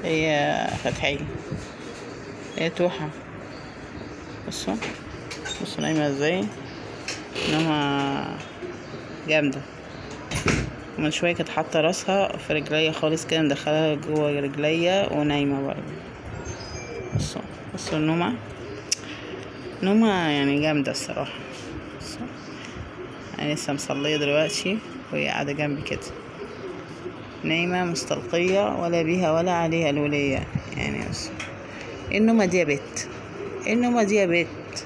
هي فتحية، هي توحة. بصوا بصوا نايمة ازاي، نومة جامدة. ومن شوية كانت حاطة راسها في رجليا خالص كده، مدخلها جوه رجليا ونايمة برضه. بصوا بصوا النومة، نومة يعني جامدة الصراحة. بصوا أنا لسه مصلية دلوقتي وهي قاعدة جنبي كده نايمة مستلقية، ولا بيها ولا عليها الولية يعني. بصوا النومة دي يا بت، النومة دي يا بت.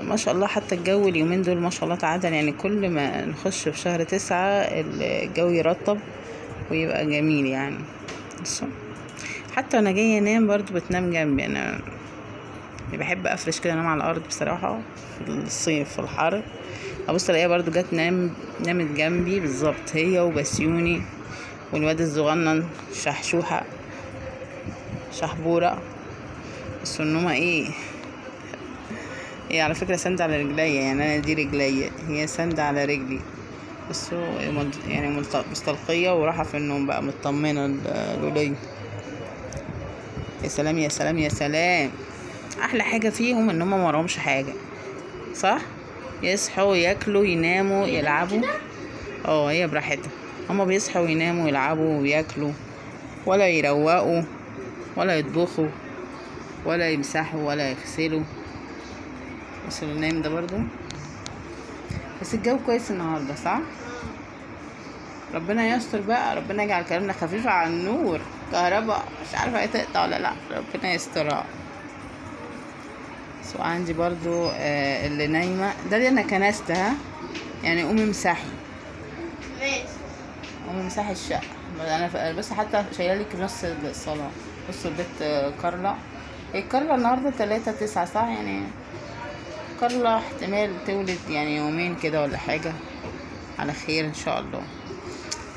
ما شاء الله. حتى الجو اليومين دول ما شاء الله تعادل، يعني كل ما نخش في شهر 9 الجو يرطب ويبقى جميل يعني. بصوا حتى وانا جاية انام برضو بتنام جنبي. انا بحب افرش كده انام على الارض بصراحة في الصيف في الحر. ابص الاقيها برضو جت نامت جنبي بالظبط، هي وبسيوني والواد الصغنن شحشوحة شحبورة. بس النومة ايه، هي على فكرة سند على رجليا، يعني انا دي رجليا، هي سند على رجلي. بس يعني مستلقية وراحة في النوم بقى، مطمنة الولية. يا سلام يا سلام يا سلام. احلى حاجة فيهم ان هما ما وراهمش حاجة، صح؟ يصحوا ياكلوا يناموا يلعبوا. اه هي براحتها، هما بيصحوا يناموا يلعبوا وياكلوا، ولا يروقوا ولا يطبخوا ولا يمسحوا ولا يغسلوا. بس اللي نايم ده برضو. بس الجو كويس النهارده، صح؟ ربنا يستر بقى، ربنا يجعل كلامنا خفيف على النور. كهرباء مش عارفه هتقطع ولا لا، ربنا يسترها. بس عندي برضو اللي نايمة ده اللي انا كنستها، يعني قومي امسحي. ماشي. قومي امسحي الشقة. انا بس حتى شايله لك نص الصلاة. بصوا البيت كارلا، هي كارلا النهارده 3/9 صح؟ يعني كارلا احتمال تولد يعني يومين كده ولا حاجة، على خير ان شاء الله.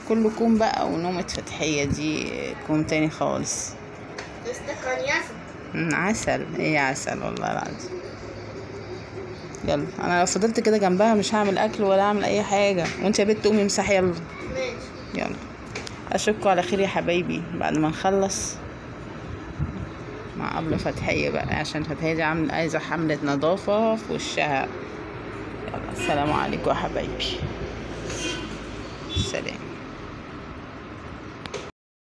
كله كوم بقى، ونومة فتحية دي كوم تاني خالص. بس ده كان عسل. عسل ايه عسل والله العظيم. يلا انا لو فضلت كده جنبها مش هعمل اكل ولا اعمل اي حاجة، وانت يا بنت قومي امسحي. يلا ماشي. يلا اشوفكم على خير يا حبايبي بعد ما نخلص مع قبل فتحية بقى، عشان فتحية دي عاملة عايزة حملة نظافة في وشها. يلا السلام عليكم يا حبايبي، سلام.